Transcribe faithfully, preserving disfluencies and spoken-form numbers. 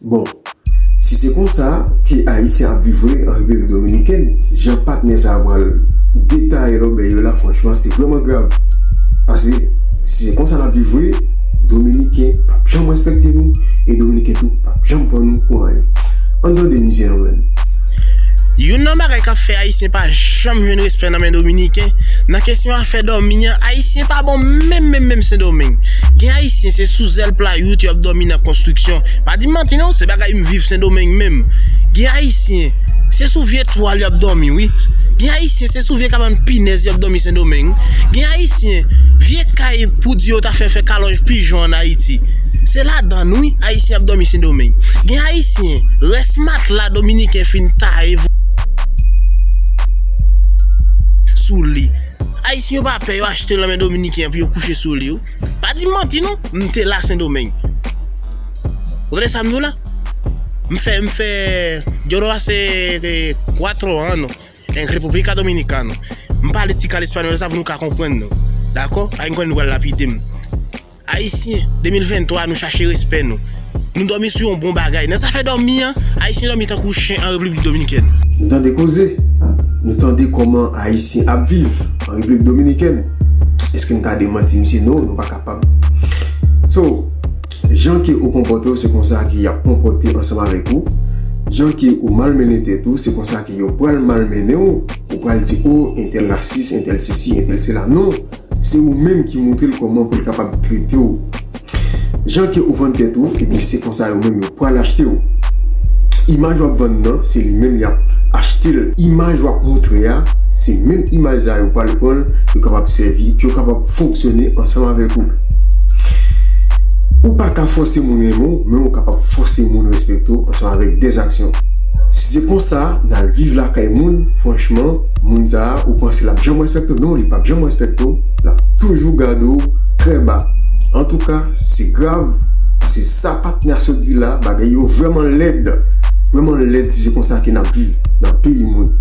Bon, si se konsa ke Ayisyen ap viv vre an Repiblik Dominikèn, jan patnè sa a pral detaye lòbèy yo la, franchman, se vrèman grav. Paske si se konsa n ap viv vre, Dominiken p ap janm respekte nou, e Dominiken tou p ap janm pran nou pou anyen. Ann tande mizè nou menm. Youn nan bagay k ap fè Ayisyen pa janm jwenn respè nan men Dominiken, nan kesyon afè dòmi an, Ayisyen pa bon menm menm menm Sendomeng. Gen Ayisyen se sou zèl playout y ap dòmi nan konstriksyon. Pa di m manti non, se bagay m viv Sendomeng menm. Gen Ayisyen se sou vye twal y ap dòmi wi. Gen Ayisyen se sou vye kabann pinèz y ap dòmi Sendomeng. Gen Ayisyen vye kay pou di yo ta fè fè kalòj pijon ann Ayiti. Se ladan l wi Ayisyen ap dòmi Sendomeng. Gen Ayisyen rès matla Dominiken fin taye sou li. Ayisyen yo pa pè yo achte l nan men Dominiken an pou yo kouche sou li wi. Pa di m manti non, m te la Sendomeng. Ou tande sa m di w la? M fè, m fè, yo do a se kwatro ano en República Dominicana. M pale ti kal espanyòl sa pou nou ka konprann nou. Dakò? Ay m konnen nou pral lapide m. Ayisyen, de mil venntwa nou chache respè nou. Nou dòmi sou yon bon bagay. Nan zafè dòmi an, Ayisyen dòmi tankou chen an Repiblik Dominikèn. Nou tande koze, nou tande kòman Ayisyen ap viv an Repiblik Dominikèn. Èske n ka demanti misye? Non, nou pa kapab. So, jan ke ou konpòte w, se konsa ke y ap konpòte ansanm avèk ou. Jan ke ou malmennen tèt ou, se konsa ke yo pral malmennen w. Ou pral di, o, entèl rasis, entèl sesi, entèl sela. Non, se ou menm ki montre l kòman pou l kapab trete w. Jan ke ou vann tèt ou, ebyen se konsa yo menm yo pral achte w. Imaj w ap vann nan, se li menm y ap achte l. Imaj w ap montre a, se menm imaj sa yo pral pran l, yo kapab sèvi, pou yo kapab fonksyone ansanm avèk ou. Ou pa ka fòse moun renmen w, men ou kapab fòse moun respekte w ansanm avèk dèzaksyon. Si se konsa n al viv lakay moun, franchman, moun sa a, ou panse l ap janm respekte w? Non, li p ap janm respekte w. L ap toujou gade w trè ba. Antouka, se grav, paske sa patnè a sot di la, bagay yo vrèman lèd. Vrèman lèd si se konsa ke n ap viv nan peyi moun.